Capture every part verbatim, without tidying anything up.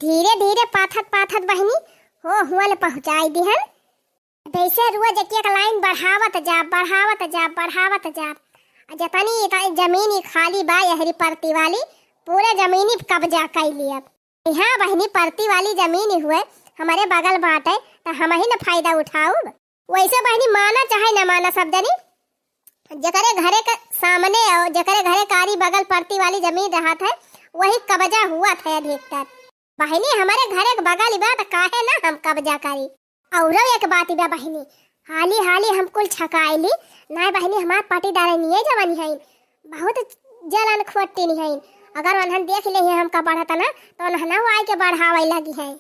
धीरे धीरे पाथत पाथत बहिनी हो हुआँ ले पहुँचाई दिहन। वैसे रोज एक एक लाइन बढ़ावत जा, बढ़ावत जा, बढ़ावत जा। आ जतनी इतनी जमीन ही खाली बा यहरी परती वाली, पूरे जमीनी पे कब्जा कइ लियब। हाँ बहिनी, परती वाली जमीन ही हुए हमरे बगल बाटे, त हमही न फायदा उठाउब। वैसे बहिनी, माना चाहे न माना सब जनी, जेकरे घरे के सामने और जेकरे घरे कारी बगल परती वाली जमीन रहत है, वही कब्जा हुआ था अधिकतर। बहिनी, हमरे घरे के बगल ही बा, त काहे ना हम कब्जा करी? औरो एक बात बा बहिनी, हाली हाली हम कुल छकाइली। नाय बहिनी, हमार पटीदारनिये जवन हईन, बहुत जलन खोटिन हईन। अगर उन्हन देख ले हमका बढ़त ना, तो उन्हन आए के बढ़ावे लगी हैं।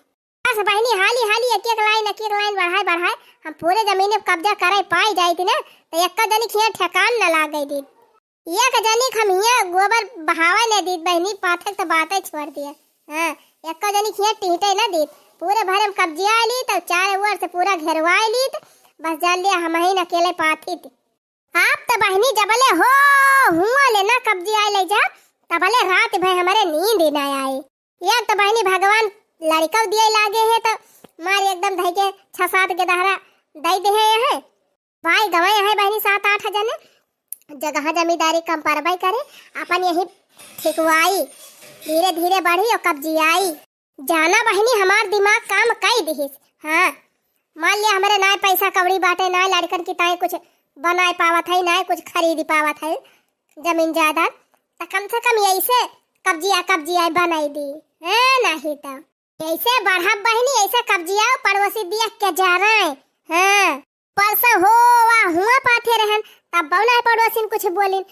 बस बहिनी, हाली हाली एक एक लाइन, एक एक लाइन बढ़ाए बढ़ाए हम पूरे जमीन पे कब्जा करे पाई जाइत ना, तो एक जनी खिया ठेकान न लागे दीत। एक जनी के हम हियाँ गोबर बहावे न दीत बहिनी, पाथक तो बातें छोड़ दिया। हाँ, एक जनी खिया टिहटे न दीत, पूरे भरे में कब्जिया लीत, तो चार ओर से पूरा घेरवाए लीत। बस जान लिया, हम ही न अकेले पाथित। आप तो बहिनी जबले हो हुआँ ले ना कब्जिया ले जा, तबले रात भर हमरे नींद ही ना आए। एक तो बहिनी भगवान लड़िकौ दिए लागे है, तो मार एकदम धइ के छह सात के दहरा दइ दे है। भाई गंवाए है बहिनी सात आठ जने, जगह जमींदारी कम परबे करे, अपन यही ठिकवाई, धीरे धीरे बढ़ी और कब्जियाई। जाना बहिनी, हमार दिमाग काम कई दिहिस। हाँ, मान लिया हमरे नाय पैसा कौड़ी बाटे, नाय लड़कन की ताई कुछ बनाए पावत है, नाय कुछ खरीद पावत है जमीन जायदाद, त कम से कम यही से कब्जिया कब्जिया बनाई दी, हैं? नहीं तो ऐसे बढ़ब बहिनी, ऐसे कब्जिया पड़ोसी दिया के जा रहे हैं। हाँ, परसों हो वा हुआँ पाथे रहन, तब बउना पड़ोसिन कुछ बोलिन।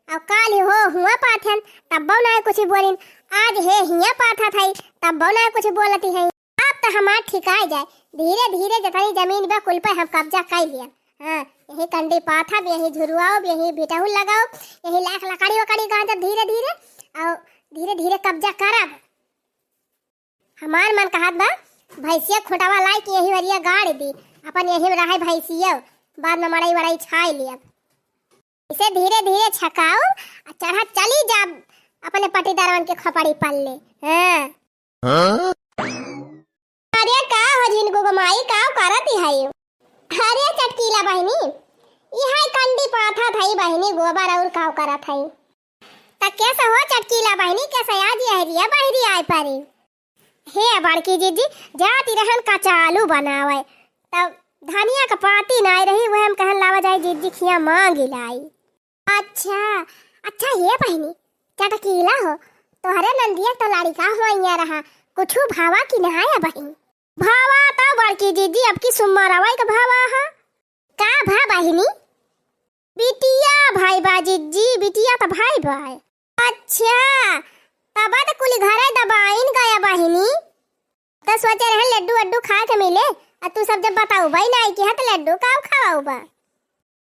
अब काल हो हुआँ पाथन, तब बउना कुछ बोलिन। आज हे हियाँ पाथा थाई, तब बउना कुछ बोलती है। अब तो हमार ठिकाए जाए, धीरे धीरे जतनी जमीन बा कुल पे हम कब्जा कर लिया। हाँ, यही कंडी पाथब, यही झुरुआब, यही बिटहुल लगाओ, यही लाख लकड़ी वकड़ी गांजब धीरे धीरे, और धीरे धीरे कब्जा करब। हमार मन कहत बा, भैंसिया खोटावा लाई के यही वरिया गाड़ दी, अपन यही में रहे भैंसिया, बाद में मड़ई वड़ई छाई लियब। इसे धीरे धीरे छकाओ, आ चढ़ा चली जा अपने पटीदारवन के खोपड़ी पल्ले। हाँ। हाँ? अरे का हो झिनकू गो माई, का करत ही? अरे चटकीला बहिनी, इहाँ कंडी पाथत हई बहिनी, गोबर और का करत हई? त कैसे हो चटकीला बहिनी, कैसे आज यहरिया बहरी आए परी? हे बड़की जीजी, जाती रहन कचालू बनावे, तब धनिया के पाती नाय रही, वह हम कहन लावा जाए जीजी खिया मांगी लाई। अच्छा, अच्छा हे बहिनी, चटकीला हो, तोहरे नंदिया तो लड़िका हुआ रहा, कुछ भावा कि ना आया बहिनी? भावा तो बड़की जीजी अब की सुम्मा रवाई का भावा हा। का भा बहिनी? बिटिया भाई बा जिज्जी, बिटिया त भाई बा। अच्छा, तब त कुली घरे दबाइन गया बहिनी। त सोचे रहन लड्डू वड्डू खाए के मिले, आ तू सब जब बताऊ भाई नाई कि हाँ त लड्डू का खावाऊ बा।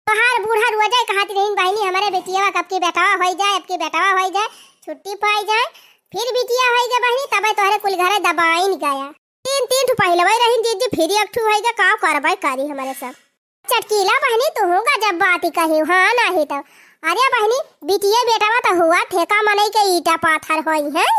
तोहार बूढ़ा रुआ जाए कहत रहीन बहिनी, हमरे बिटिया कब की बेटवा होई जाए, अब की बेटवा होई जाए, छुट्टी पाई जाए, फिर बिटिया होई गए बहिनी, तबे तोहरे कुल घरे दबाइन गया। तीन, तीन ठो पहिले वही रहीन जिज्जी, फिर एक ठो होई गए, का करबे करी हमरे सब। चटकीला बहिनी, तू गजब बात ही कही, हाँ नाही तो। अरे बहिनी, बिटिया बेटवा तो हुआ, ठेका मनई के ईटा पाथर होई है।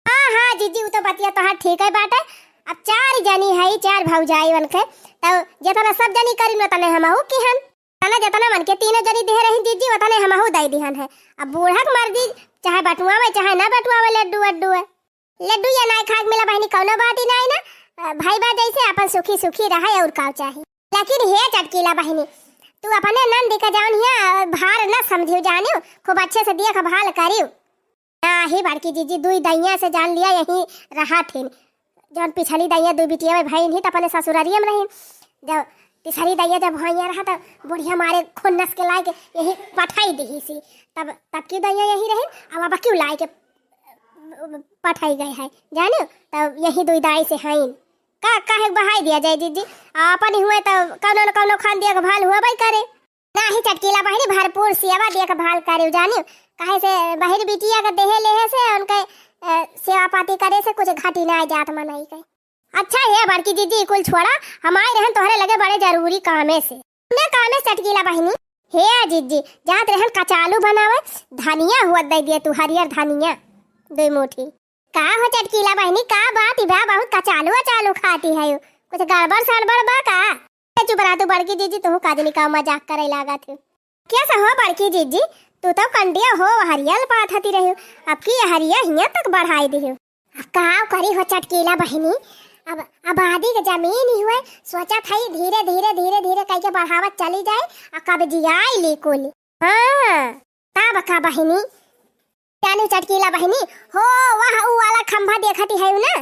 हाँ, हाँ, जिज्जी, उ तो बतिया तोहार ठीक है बाटे। अब चार जनी है, चार भौजाई उनके, तो जितना सब जनी करीन, उतने हमहू किहन। तना जितना मन के तीनों जनी दे रही जिज्जी, उतने हमहू दे दिहन है। अब बूढ़ा के मर्जी, चाहे बटुआवे, चाहे ना बटुआवे, लड्डू वड्डू है। लड्डू या ना खाए के मिला बहिनी, कौनो बात ही ना है ना। भाई बा जैसे अपन सुखी सुखी रहे और का चाही। लेकिन हे चटकीला बहिनी, तू अपने नंद के जान हिया भार न समझियो जानियो, खूब अच्छे से देखभाल करियो। नाही बड़की जीजी, दुई दैया से जान लिया यहीं रहा थिन। जौन पिछली दैया दुई बिटिया में भईन ही त अपने ससुरारिया में रही। जब पिछली दैया जब भईया रहा त बुढ़िया मारे खुन्नस के लाए के यहीं पठाई दिही सी। तब, तब की दैया यहीं रही, अब, अब क्यों लाए के पठाई गए है, जानियो? तब यहीं दुई दाई से हईन। का, काहे बहाई दिया जाए जीजी? आपन ही हुए त कौनो न कौनो खान देखभाल हुआ भाई करे। नाही चटकीला बहिनी, भरपूर सेवा देखभाल करियो जानियो, काहे से बहिर बिटिया के देहे लेहे से उनके, अ, सेवा पाती करे से कुछ घटी ना जात मनई के। अच्छा हे बड़की जीजी, कुल छोड़ा, हम आए रहन तोहरे लगे बड़े जरूरी कामे से। कौने कामे चटकीला बहिनी? हे जीजी, जात रहन कचालू बनावे, धनिया हुआ दे दिए तू, हरियर धनिया, दो मुठी। का हो चटकीला बहिनी, का बात बा? बहुत कचालू अचालू खाती है, कुछ गड़बड़ सड़बड़ बा का? ए, चुप रहा तू बड़की जीजी, तू का जनी का मजाक करे लागत है। कैसे हो बड़की जीजी, तू तो कंडिया हो हरियल पाथती रही, अब की हरिया हियां तक बढ़ाई दी हो। अब का करी हो चटकीला बहिनी, अब आबादी के जमीन ही हुए, सोचत है धीरे धीरे धीरे धीरे कह के बढ़ावत चली जाए, आ कब्जियाई ली कुल। हाँ, तब का बहिनी, जानी चटकीला बहिनी, हो वह ऊ वाला खंभा देखत ही है ना?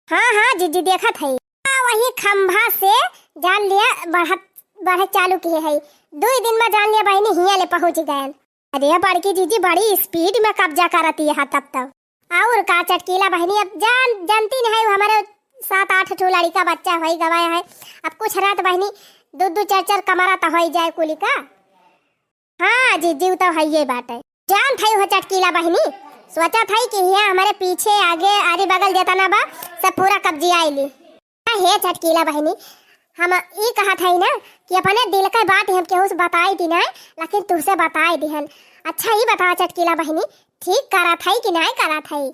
हाँ, हाँ, जीजी देखत है। आ, वही खंभा से जान लिया बढ़त, बढ़त चालू किहे है। दुई दिन में जान लिया बहिनी हियां ले पहुंच गए। अरे बड़की जीजी बड़ी speed में कब्जा करती है तब तब। और का चटकीला बहिनी, अब जान, जानती नहीं है, हमारे सात आठ ठो लड़का बच्चा होई गवाए है। अब कुछ रात बहिनी दो दो चार चार कमरा तो होई जाए कुली का। हाँ जीजी, उ तो हइये बाटे। जान थई हो चटकीला बहिनी, सोचा थई कि हियां हमरे पीछे आगे आरी बगल जेतना बा, सब पूरा कब्जियाई ली। हे चटकीला बहिनी, हम ई कहत हई ना कि अपने दिल के बात हम केहू से बताई दी ना, लेकिन तुहसे बताई दिहन। अच्छा ई बतावा चटकीला बहिनी, ठीक करत हई कि नाय करत हई?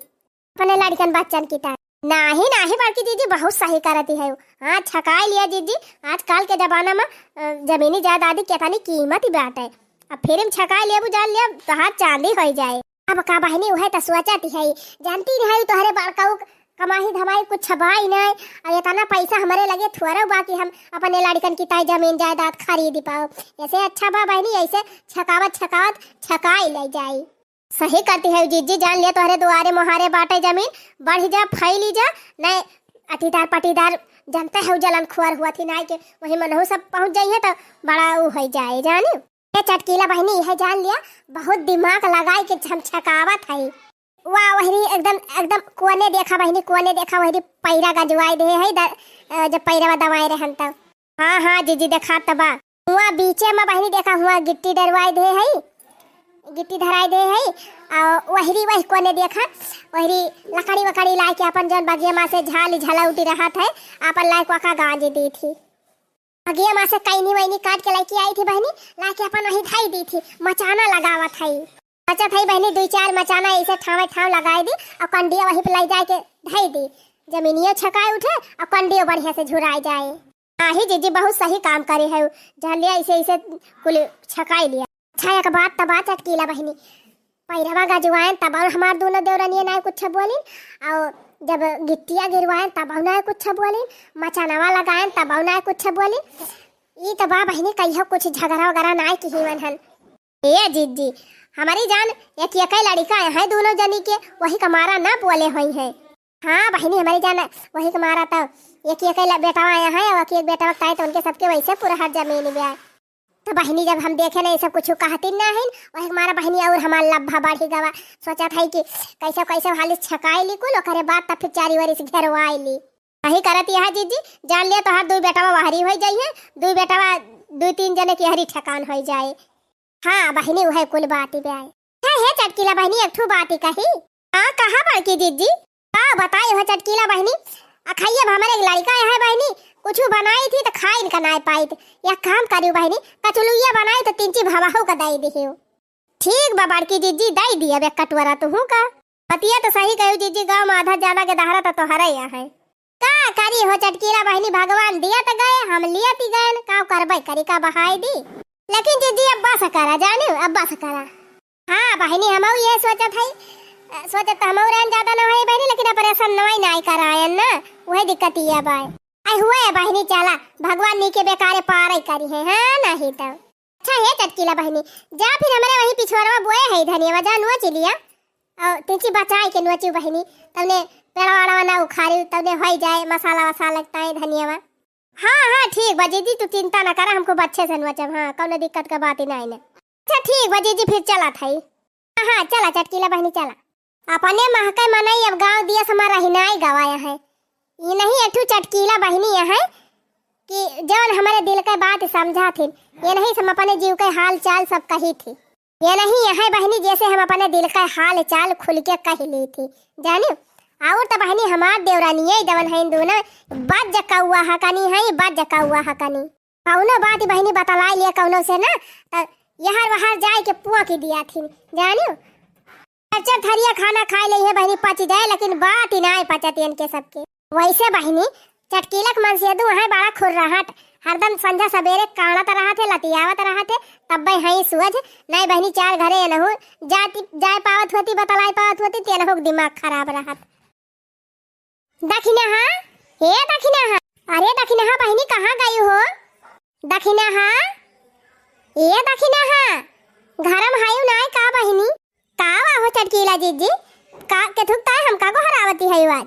अपने लड़कन बच्चन की तरह। नाही, नाही बड़की जीजी, बहुत सही करती है। हाँ, छकाई लिया जीजी, आजकल के जमाना में, अ, जमीनी जायदादी केतनी कीमत बाटे। अब फिर हम छकाई लेबू जान लिया, तोहार चांदी होई जाए। अब का बहिनी, उहे तो सोचती है, जानती नहीं तोहरे बड़काऊ कमाई धमाई कुछ बा ही नहीं, और इतना पैसा हमारे लगे थोड़ा बा कि हम अपने लड़कन की ताई जमीन जायदाद खरीद पाओ। ऐसे अच्छा बा बहिनी, ऐसे छकावत छकावत छकाई ले जाई। सही करती है जीजी, जान लिया तोहरे दुआरे मोहारे बाटे जमीन, बढ़ी जा, फैली जा, नहीं अटीदार पटीदार जानते हो जलन खुआर हुआ थी नाई के, वही मनहू सब पहुँच जाइए तो बड़ा ऊ हो जाए जानी। ए चटकीला बहिनी, यह जान लिया, बहुत दिमाग लगाई के हम छकावत है। वाह, वहरी एकदम, एकदम कोने देखा बहिनी, कोने देखा, वहरी पैरा गजवाई दे है, द-, अ, जब पैरा में दवाए रहन तब। हाँ, हाँ, जीजी, देखा त बा। हुआ बीचे में बहिनी देखा, हुआ गिट्टी डरवाई दे है, गिट्टी धराई दे है, और वहरी वही कोने देखा, वहरी लकड़ी वकड़ी लाए के अपन जौन बगिया में से झाल झलौटी रहत है, अपन लाए के वका गांज दी थी। बगिया में से कैनी वैनी काट के लेके आई थी बहिनी, लाए के अपन वही धई दी थी, मचाना लगावत है। सोचत है बहिनी, दुई चार मचाना ऐसे ठावे ठाव लगाई दी, और कंडिया वही पे ले जाए के धई दी, जमीनियो छकाए उठे, और कंडियो बढ़िया से झुराए जाए। हाँ ही जीजी, बहुत सही काम करे है, जान लिया, ऐसे, ऐसे कुल छकाई लिया। अच्छा, एक बात त बा चटकीला बहिनी, पैरवा गजवाएन तब हमार दोनों देवरनिया नाय कुछ बोलिन, और जब गिट्टिया गिरवाएन तब नाय कुछ बोलिन, मचानवा लगाएन तब नाय कुछ बोलिन। ई त बा बहिनी, कहियो कुछ झगड़ा वगैरह नाय किही मन हन। ए जीजी, हमारी जान एक एक लड़का है दोनों जनी के, वही का मारा ना बोले होई है। हाँ बहिनी, हमारी जान वही का मारा तो एक एक ल-, बेटवा आया है, और एक बेटवा ताई तो उनके सबके वैसे पूरा हर जमीन ब्या। तो बहिनी, जब हम देखे ना ये सब कुछ कहती ना है, वही का मारा बहिनी और हमार लब्भा बढ़ी गवा। सोचत है कि कैसे कैसे हाली छकाई ली कुल, ओकरे बाद तब फिर चारी ओरी से घेरवाई ली। वही करत यह जीजी, जान लिया तोहार दुई बेटवा वहरी होई जाइए, दुई बेटवा दुई तीन जने की हरी ठेकान होई जाए। हाँ बहिनी, उहे कुल बात ही बे आए। हे, हे चटकीला बहिनी, एक ठो बात ही कही। हाँ, कहा बड़की जीजी? का बताई हो चटकीला बहिनी, अखैया अब हमारे एक लड़का है बहिनी, कुछ बनाई थी तो खाइन का नाय पाई थी। या काम करियो बहिनी, कचलुइया बनाई तो तीन ची भवाहू का दई दिहियो। ठीक बा बड़की जीजी, दई दिया बे कटोरा तुहू का। बतिया तो सही कहियो जीजी, गाँव में आधा ज्यादा के दहरा तो तोहरा ही है। का करी हो चटकीला बहिनी, भगवान दिया त गए, हम लिया ती गए, का करबे करी, का बहाई दी। लेकिन जीजी अब बस करा, जानियो, अब बस करा। हाँ बहिनी, हमहू ये सोचत हई, अ, सोचत तो हमहू रहन ज्यादा न होई बहिनी, लेकिन operation नवाई नाई करायन ना, उहे दिक्कत ये बाय। आई हुए बहिनी, चला, भगवान नी के बेकारे पार ही करी है, हाँ, नहीं तो। अच्छा हे चटकीला बहिनी, जा फिर हमरे वही पिछवाड़वा बोए है धनिया, जा नोच लिया। और तिची बचाए के नोचू बहिनी, तबने पेड़वा वेड़वा ना उखाड़ी, तबने होई जाए मसाला वसाला लगता है धनिया। हाँ, हाँ, ठीक बा जीजी, तू चिंता ना करा, हम खूब अच्छे से नोचब, हाँ, कौनो दिक्कत का बात ही नहीं ने। अच्छा, ठीक बा जीजी, फिर चलत हई। हाँ, हाँ, चला चटकीला बहिनी, चला। अपने महके मनई अब गाँव दिया समा रही नाई गवाया है। ये नहीं एक ठो चटकीला बहिनी है कि जौन हमारे दिल के बात समझा थी, ये नहीं सम अपने जीव के हाल चाल सब कही थी। ये नहीं है बहिनी, जैसे हम अपने दिल का हाल चाल खुल के कह ली थी, जानियो। और तो बहिनी, हमार देवरानिये जवन है दोनों, बज कौआ हकनी है, बज कौआ हकनी। कौनो बात बहिनी बतलाई लिया कौनो से ना, तो यहर वहर जाए के पुआ के दिया थी, जानियो। चार चार थरिया खाना खाइ लेइहें बहिनी, पचि जाए, लेकिन बात ही नाहीं पचत इनके सबके। वइसे बहिनी, चटकीला क मनसेदू अहइ बड़ा खुर्राहट, हरदम संझा सबेरे काढ़त रहत है, लतियावत रहत है, तब्बे हई सुअझ। नाहीं बहिनी, चार घरे एनहू जाति, जाइ पावत होती, बतलाइ पावत होती, त एनहू क दिमाग खराब रहत। दखिनहा, ए दखिनहा, अरे दखिनहा बहिनी, कहाँ गइउ हो? दखिनहा, ए दखिनहा, घरम हइउ नाहीं का बहिनी? का वा हो चटकीला जिज्जी, का केथुक ताई हमका गोहरावति हइउ आज?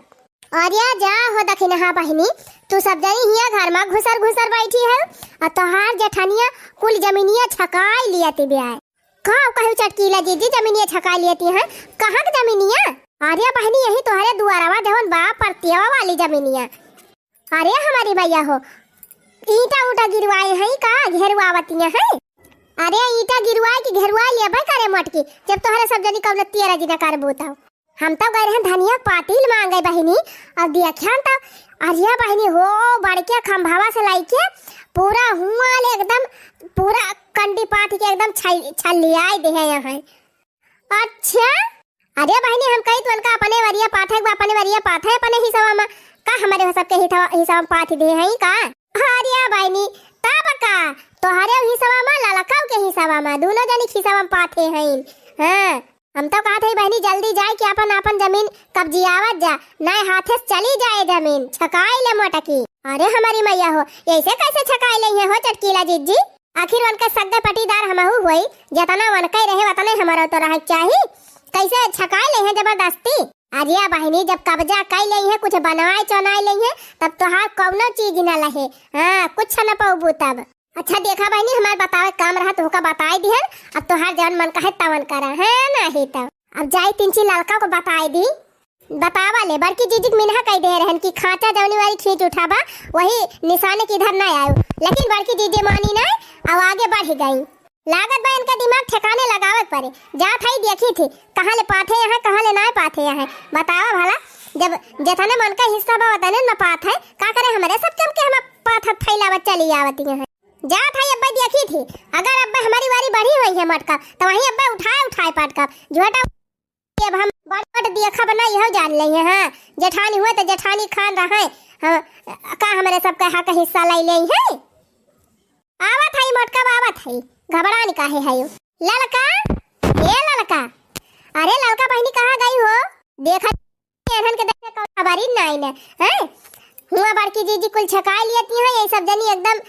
अरे जा हो दखिनहा बहिनी, तू सब जनी हियाँ घर मा घुसर घुसर बइठी हउ, अउ तोहार जेठनिया कुल जमिनिया छकाइ लियति बिया। का कहिउ चटकीला जिज्जी, जमिनिया छकाइ लियति हैं? कहाँ क जमिनिया? अरे बहिनी, यही तोहरे दुआरवा जवन बा, परतियवा वाली जमिनिया। अरे हमरी मइया हो, ईंटा ऊंटा गिरवाए हई का, घेरवावतिया हई? अरे ईंटा गिरवाए कि घेरवाए लेबे करे मोटकी, जब तोहरे सब जनी कउनो तेरा जिना करबू तउ। हम तउ गए रहन धनिया पातिल मांगे बहिनी, अउ देखियन तउ, अरे बहिनी हो, बड़के खंभवा से लइके पूरा हुआँ ले एकदम पूरा कंडी पाथि के एकदम छल-, छलियाइ देहे हैं। अच्छा, अरे बहिनी, हम कही तू उनका अपने वरिया पाथे, अपने वरिया पाथे, अपने हिसवा मा, का हमरे सबके हिसवा, हिसवा मा पाथि देहे हैं का? अरे बहिनी, तब का, तोहरे हिसवा मा, ललका के हिसवा मा, दुनो जनी हिसवा मा पाथे हैं। हाँ, हम तउ कहत हई बहिनी, जल्दी जाइ के आपन, आपन जमीन कब्जियावत जा, नाहीं हाथे से चली जाए जमीन, छकाइ ले मोटकी। अरे हमरी मइया हो, अइसे कइसे छकाइ लेइहें हो चटकीला जिज्जी? आखिर उनके सग्गे पटीदार हमहू होई, जेतना उनके रहे, ओतने हमरो तउ रहइ क चाही। कइसे छकाइ लेइहें जबरदस्ती? अरे बहिनी, जब कब्जा कइ लेइहें, कुछ बनवाइ चोनाइ लेइहें, तब तोहार कउनो चीज न लहे। हाँ, कुछ न पउबू तब। अच्छा देखा बहिनी, हमार बतावे क काम रहा, तोहका बताइ दिहन, अब तोहार जवन मन कहे तवन करा, है नाहीं तउ। अब जाई तिनची ललका को बताइ दी। बतावा ले, बड़की जिज्जी क मिनहा कइ देहे रहन कि खाँचा जवनी वारी खींच उठाबा, वही निसाने किधर न आयो। लेकिन बड़की जिज्जी मानी नाहीं, अब आगे बढ़ि गई। लागत बा इनका दिमाग ठेकाने लगावे क परे। जात हई देखित ही, कहाँ ले पाथे अहइँ, कहाँ ले नाहीं पाथे अहइँ। बतावा भला, जब जेतने मन क हिस्सा बा, ओतने न पाथे, का करे हमरे सब चमके हम पाथत फैलावत चली आवत अहइँ। जात हई अब्बे देखित ही, अगर अब्बे हमरी वारी बढ़ी होइहैं मोटका, त वहीं अब्बे उठाए उठाए पटकब। झोटा अब हम बड़ बड़ देखब ना, इहो जान लेइहैं, हाँ। जेठानी हुए त जेठानी खान रहइँ, हाँ, का हमरे सबके हक हिस्सा लइ लेइहैं? आवत हई मोटका, आवत हई, घबरान काहे हइउ? ललका, ए ललका, अरे ललका बहिनी कहाँ गई हो? देखा, एनहन के देखे कउनो खबरिन नाहीं न, हैं? हुआँ बड़की जिज्जी कुल छकाइ लियत हैं, यही सब जनी एकदम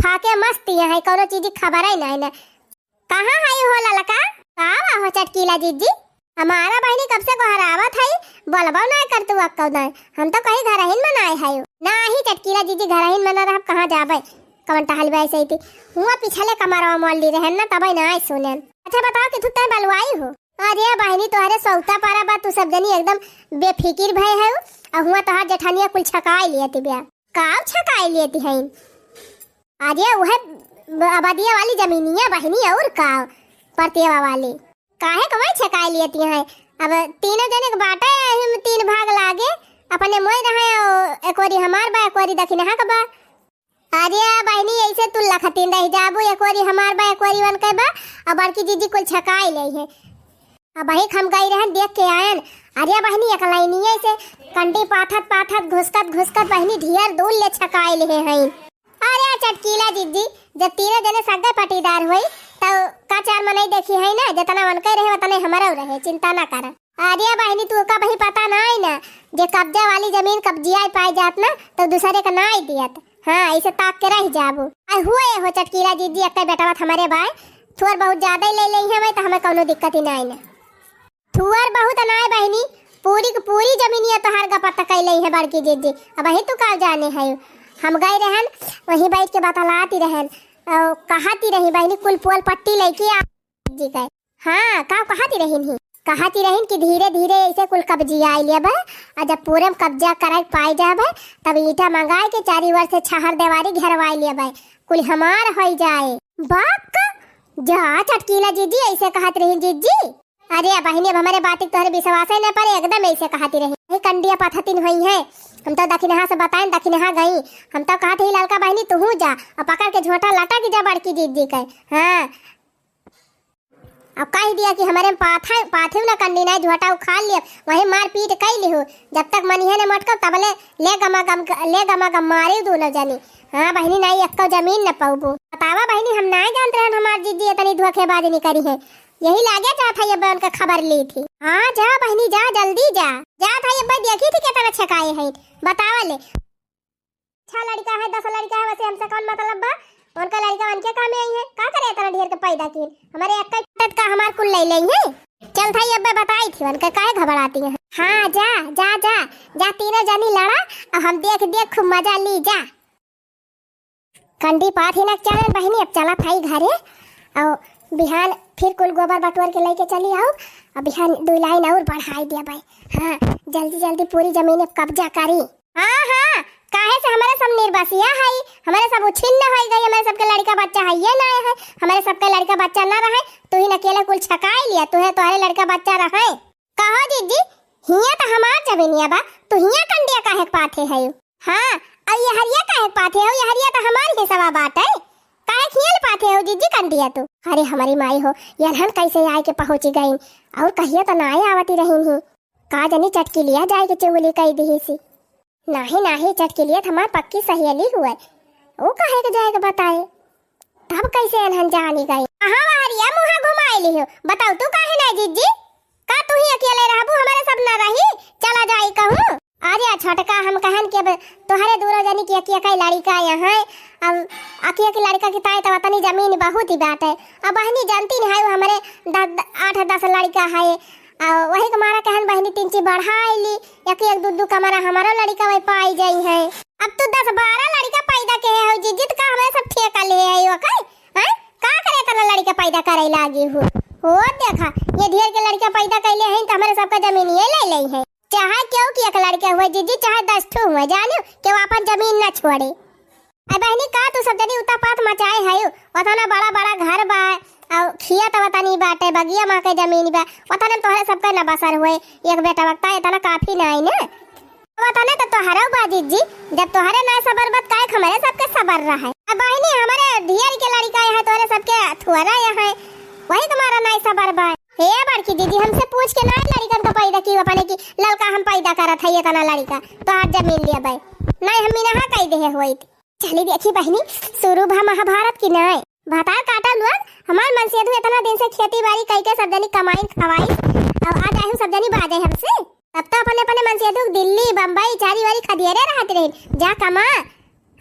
फाके मस्त हैं, कउनो चीज खबरइ नाहीं न। कहाँ हई हो ललका? का बा हो चटकीला जिज्जी? हमारा बहिनी कब से गोहरावत हई, बोलबउ नाहीं करतू अक्कउ नाहीं। हम तउ कही घरहिन मा नाहीं हई। नाहीं चटकीला जिज्जी, घरहिन मा न रहब, कहाँ जाबइ? कवन टहलबइ अइसे ही? हुआँ पिछले कमरवा मोल ली रहन न, तबइ नाहीं सुनेन। अच्छा बताओ, केथुक तइ बलवाई हो? अरे बहिनी, तोहरे सौता पारा बा, तू सब जनी एकदम बेफिकिर भए हउ, अउ हुआँ तोहार जेठानिया कुल छकाइ लियत बिया। काव छकाइ लियत हइन? अरे उहे ब-, अबदिया वाली जमीनिया बहिनी, अउर काव, परतियवा वाली। काहे कमाई छकाइ लियत हइन? अब तीनों जने क बाटे, एहिम तीन भाग लागे, अपने मोय रहे, अउ एकोरी हमार बा, एकोरी दखिनहा क बा। अरे बहिनी, अइसे तू लखतिन रहि जाबू, एकोरी हमार बा, एकोरी वनके बा, अउ बड़की जिज्जी कुल छकाइ लेइहैं। अबहिक हम गइ रहन, देख के आयन। अरे बहिनी, एक लाइनिये से कंडी पाथत पाथत, घुसकत घुसकत बहिनी ढेर दूर ले छकाइ लेहे हइन। अरे चटकीला जिज्जी, जब तीनों जने सग्गे पटीदार होई, तउ का चार मनई देखिहैं न, जेतना वनके रहे, ओतने हमरउ रहे, चिंता न करा। अरे बहिनी, तू का बही पता नाहीं न, जे कब्जा वाली जमीन कब्जियाइ पाइ जात न, तउ दुसरे क नाहीं दियत। हाँ, अइसे ताक के रहि जाबू। अइ हुए हो चटकीला जिज्जी, एक्कै बेटवा त हमरे बाय, थोर बहुत जादइ लइ लेइहैं, त हमें कउनो दिक्कत ही नाहीं न। थोर बहुत नाहीं बहिनी, पूरी क पूरी जमीनिया तोहार गपत कइ लेइहैं बड़की जिज्जी। अबही तू का जाने हउ, हम गइ रहन, वहीं बइठ के बतलाती रहन, अउ कहती रही बहिनी, कुल पोल पट्टी लइके आ जिज्जी कहे। हाँ, का कहती रहिन ही? कहती रहिन कि धीरे धीरे अइसे कुल कब्जियाइ लेबे, अउ जब पूरे म कब्जा करइ पाइ जाबे, तब ईंटा मंगाइ के चारी ओर से छहर देवारी घेरवाइ लेबे, कुल हमार होइ जाए। बक, जा चटकीला जिज्जी, अइसे कहत रहिन जिज्जी। अरे बहिनी, अब हमरे बातिक तोहरे विश्वासइ न परे, एकदम अइसे कहती रहिन। हे कंडिया पथतिन होइहैं, हम तउ दखिनहा से बताइन, दखिनहा गई, हम तउ कहत ही ललका बहिनी तुहूँ जा, अउ पकड़ के झोटा लटक जा बड़की जिज्जी कइ। हाँ, अब कहि दिया कि हमरे पाथा, पाथिउ ना कंडी नाहीं, झोटा उखाड़ लिया, वहीं मारपीट कइ लिहु। जब तक मनिहे न मोटकउ, तबले ले गमा गम, ले गमा गम मारिउ दूनो जनी। हाँ बहिनी, नाहीं एक्कउ जमीन न पउबू। बतावा बहिनी, हम नाहीं जानत रहन हमार जिज्जी इतनी धोखेबाजी नहीं करिहैं। यही लागे जात है, अब्बे उनका खबर ली थी। हाँ जा बहिनी जा, जल्दी जा। जात है अब्बे, देखी थी केतना छकाए हैं। बतावा ले। छह लड़िका है, दस लड़िका है, वैसे हमसे कौन मतलब बा? उनका लड़िका उनके काम में आई है, का करे इतना ढेर के पैदा कीन? हमरे एक्कइ पटत का हमार कुल लइ लइ है। चल थाई अब्बे बताई थी उनके, काहे घबराती हैं? हाँ जा, जा, जा, जा तीनों जनी लड़ा, अउ हम देख देख खूब मजा ली जा। कंडी पाथी ना चाहन बहिनी, अब चला थाई घरे, अउ बिहान फिर कुल गोबर बटोर के लइके चली आउ, अउ बिहान दुइ लाइन अउर बढ़ाइ देबइ। हाँ, जल्दी जल्दी पूरी जमीन अब कब्जा करी। हाँ, हाँ, काहे से हमरे सब निर्बसिया हई, हमरे सब उछिन्न होइ गई, हमरे सबके लड़िका बच्चा हइये नाहीं है, हमरे सबके लड़िका बच्चा न रहइ, तुहिन अकेले कुल छकाइ लिया, तुहे तोहरे लड़िका बच्चा रहइ। कहो जिज्जी, हियाँ त हमार जमीनिया बा, तू हियाँ कंडिया काहे के पाथे हइउ? हाँ, अउ यहरिया काहे के पाथे हउ, यहरिया त हमार हिस्सवा बाटइ, काहे के हियाँ ले पाथे हउ जिज्जी कंडिया तू? अरे हमरी माई हो, यनहन कइसे आइके पहुँची गइन, अउर कहियो त नाहीं आवती रहिन ही। का जनी चटकी लिया जाइके चुगली कइ दिहिसी। नाहीं, नाहीं, चटकी लिया त हमार पक्की सहेली हुए। ऊ काहे के जाइके बताए? तब कइसे एनहन जानी गई? कहाँ वहरिया मुँहा घुमाइ लिहो? बताउ तू काहे नाहीं जिज्जी? का तू ही अकेले रहबू, हमरे सब न रही? चला जाई कहूँ? अरे छोटका, हम कहन कि अब तोहरे दूनो जनी की अकिया कई लड़िका यहाँ, अब अकिया की लड़िका की ताई त वतनी जमीन बहुत ही बाटइ। अब बहिनी जानती नहीं है, वो हमरे द-, द-, आठ दस लड़िका है, अउ वही के मारा कहन बहिनी तीन चीज बढ़ाइ ली, एक एक दू दू कमरा हमरो लड़िका वही पाइ जइहैं। अब तू दस बारह लड़िका पैदा केहे हउ जिज्जी, त का हमरे सब ठेका लेहे हउ ओकर? हैं? का करे इतना लड़िका पैदा करइ लागी हउ? हो देखा, ये ढेर के लड़िका पैदा कइले हइन त हमरे सबका जमीनिये लइ लइहैं। चाहे केहू की एक लड़िका हुए जिज्जी, चाहे दस ठो हुए, जानिउ केहू आपन जमीन न छोड़े। अरे बहिनी, का तू सब जनी उतापात मचाए हइउ? ओतना बड़ा बड़ा घर बा, अउ खिया त वतनी बाटे, बगिया मा के जमीन बा, ओतने में तोहरे सबके न बसर होए। एक बेटा बकता एतना काफी नाहीं न। ओतने त तोहरउ बा जिज्जी, जब तोहरे नाहीं सबर बा त काहे के हमरे सबके सबर रहइ? अब बहिनी, हमरे ढियर के लड़िका यहाँ, तोहरे सबके थुअरा यहाँ, वही के मारा नाहीं सबर बा। हे बड़की दीदी, हमसे पूछ के नाहीं लड़िकन का पैदा की, अपने की ललका हम पैदा करत है एतना लड़िका, तोहार जमीन लेबइ। नाहीं हम इनहा कइ देहे होइत। चली देखी बहिनी, शुरू भा महाभारत की नाहीं। भतार काटा लोग, हमार मनसेधु एतना दिन से खेती बारी कइके सब जनी कमाइन खवाइन, अब आज आहू सब जनी बाजे हमसे। तब त अपने अपने मनसेधु दिल्ली, बम्बई, चारी वारी खदियरे रहत रहिन, जा कमा।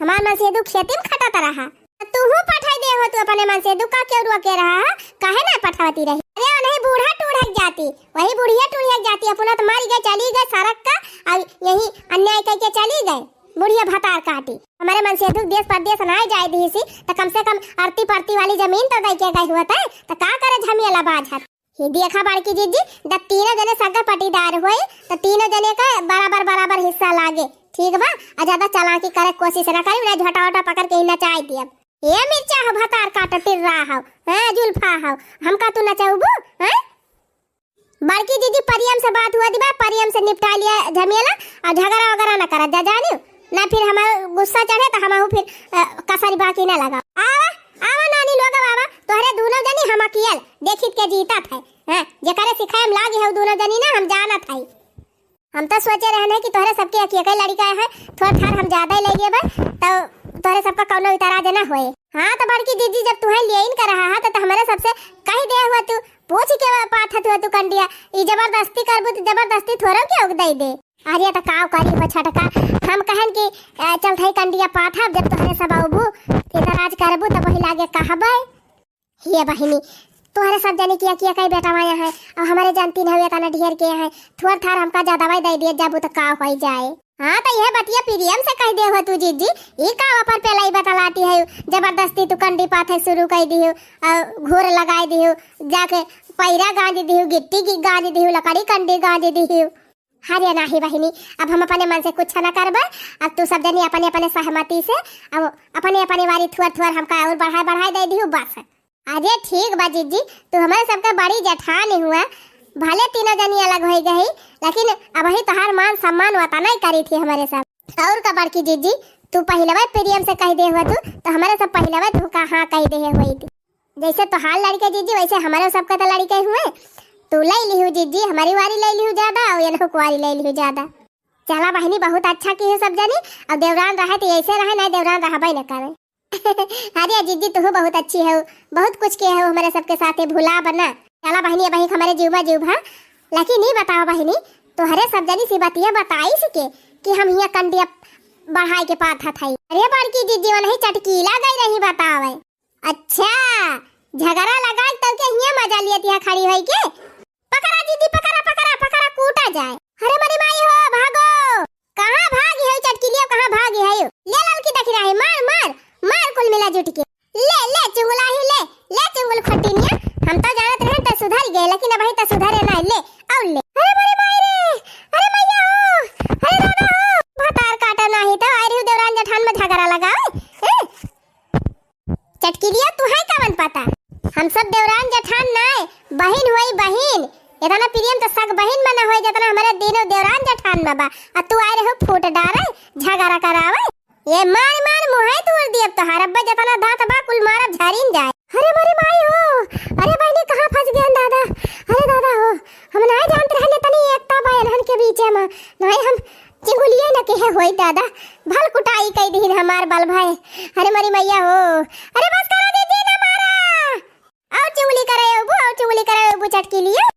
हमार मनसेधु खेती में खटत रहा। तुहू पठाइ देहो तू अपने मनसेधु का, केहू रोके रहा है, काहे नाहीं पठवती रही? अरे वो नहीं बूढ़ा टूढ़क जाती, वही बुढ़िया टूढ़क जाती, अपना त मरि गए, चली गए सड़क का, अब यही अन्याय कइके चली गए। बुढ़िया भतार काटी। हमरे मनसेधु देश परदेस नाहीं जाइ दिहिसी, त कम से कम अरती परती वाली जमीन त दइके गए होत, त का करे झमेला बाझत। ही देखा बड़की जिज्जी, जब तीनों जने सगा पटीदार होए, त तीनों जने का बराबर बराबर हिस्सा लागे, ठीक बा? अउ ज्यादा चालाकी करे कोसिस न करी, उन्हें झोटा वोटा पकड़ के ही नचाइ दियब। ए मिर्चा हो, भतार काट टिर्रा हो, हैं जुल्फा हो, हमका तू नचउबू, हैं? बड़की दीदी, परियम से बात हुआ दिबा, परियम से निपटाइ लिया झमेला, अउ झगरा वगरा न करत जा, जानिउ? न फिर हमार गुस्सा चढ़े त हमहू फिर, अ, कसरी बाकी न लगाउ। आवा, आवा नानी लोग, आवा, तोहरे दूनो जनी हम अकियल देखित के जीतत है, हैं? जेकरे सिखाए में लागी हउ दूनो जनी न, हम जानत हई। हम त सोचे रहन है कि तोहरे सबके एक एक लड़िका है, थोड़ थार हम ज्यादा ही ले लेबे, त तोहरे सबका कउनो इतराज न होए। हाँ, त बड़की जिज्जी, जब तुहें लेइन का रहा है, त, त हमरे सबसे कहि दे हुआ तू, पूछ के पाथत हुआ तू कंडिया, ई जबरदस्ती करबू त जबरदस्ती थोड़ो केहू के दइ दे। अरे, त काव करी हो छोटका, हम कहन कि, अ, चल थई कंडिया पाथब, जब तोहरे सब अउबू, इतराज करबू, त वही लागे कहबे। हे बहिनी, तोहरे सब जने किया किया कई बेटवा यहाँ है, अब हमरे जानती नहीं हुए तना ढेर के यहाँ है, थोड़ थार हमका ज्यादा दवाई दे दिए जाबू त का होइ जाए। हाँ, त यह बतिया प्रियम से कहि दे हो तू जिज्जी, ई का ऊपर पे लाई बतलाती है, जबरदस्ती तू कंडी पाथे शुरू कइ दिहु, अउ घूर लगाइ दिहु, जाके पैरा गांज दिहु, गिट्टी गी-, गांज दिहु, लकड़ी कंडी गांज दिहु। अरे नाही बहिनी, अब हम अपने मन से कुछ न करबे, अब तू सब जनी अपने अपने सहमति से, अब अपने अपने वारी थुअर थुअर हमका अउर बढ़ाए बढ़ाए दे दिहु बस। अरे ठीक बा जिज्जी, तू हमरे सबके बड़ी जेठानी हुआ, भले तीनों जनी अलग होइ गई, लेकिन अबही तोहार मान सम्मान वतनइ करी थी हमरे सब। अउर का बड़की जिज्जी, तू पहिलवे प्रियम से कहि दे हुआ तू, त हमरे सब पहिलवे तू का हाँ कहि दे हुई थी। जैसे तोहार लड़के जिज्जी, वैसे हमरे सबके तो लड़के हुए। तू ले लिहू जिज्जी, हमरी वारी ले लिहू ज्यादा और इनहू कुवारी ले लिहू ज्यादा। चला बहिनी, बहुत अच्छा किहू सब जनी। अब देवरान रहे तो ऐसे रहे, नहीं देवरान रहबे न करे। अरे जिज्जी, तू बहुत अच्छी है, बहुत कुछ किहे हो हमरे सबके साथे, भुला बना। चला बहिनी, अब हमरे जीव में जीव भा। लेकिन ई बताओ बहिनी, तोहरे सब जनी सी बतिया बताई सी के कि हम हिया कंडिया बढ़ाई के पाथत हई। अरे बड़की जिज्जी, वनही चटकीला गई रही बतावे। अच्छा, झगड़ा लगा तब के हिया मजा लिया तिहा खड़ी होई के। पकड़ा जिज्जी, पकड़ा, पकड़ा, पकड़ा, कूटा जाए। अरे मरी माई हो, भागो। कहाँ भागी है चटकीलिया, कहाँ भागी है? ले ललकी दखिराही, मार, मार, मार कुल मिला जुट के। ले, ले चुंगुलाही, ले, ले चुंगुल खटिनिया। हम तो जानत रहे त सुधर गए, लेकिन अबही त सुधरे ना। ले, और ले। अरे मरी माई रे, अरे मैया हो, अरे दादा हो। भतार काटा नाही तो आए रही देवरान जेठान में झगड़ा लगावे। हैं? चटकीलिया, तुहैं कवन पता? हम सब देवरान जेठान नाय, बहिन होई बहिन। इतना प्रेम तो सग बहिन में ना होई, जितना हमरे दिनो देवरान जेठान में बा। आ तू आए रहो फूट डारे, झगड़ा करावे। ये मार मार मुँहे तोड़ दियब तोहार, अब्बे जितना दांत बा कुल मारब झरिन जाए। अरे मोरी माई हो, अरे बहिनी कहाँ फंस गए दादा, अरे दादा हो, हम नाय जानत रहने तनी एकता बा इन्हन के बीचे में, नाय हम चिंगुलिए न केहे होई दादा, भल कुटाई कई दीन हमार बल भाई। अरे मरी मैया हो, अरे बस करा दीदी ना मारा। और चुंगली करे अबू, और चुंगली करे अबू चटकीलिया।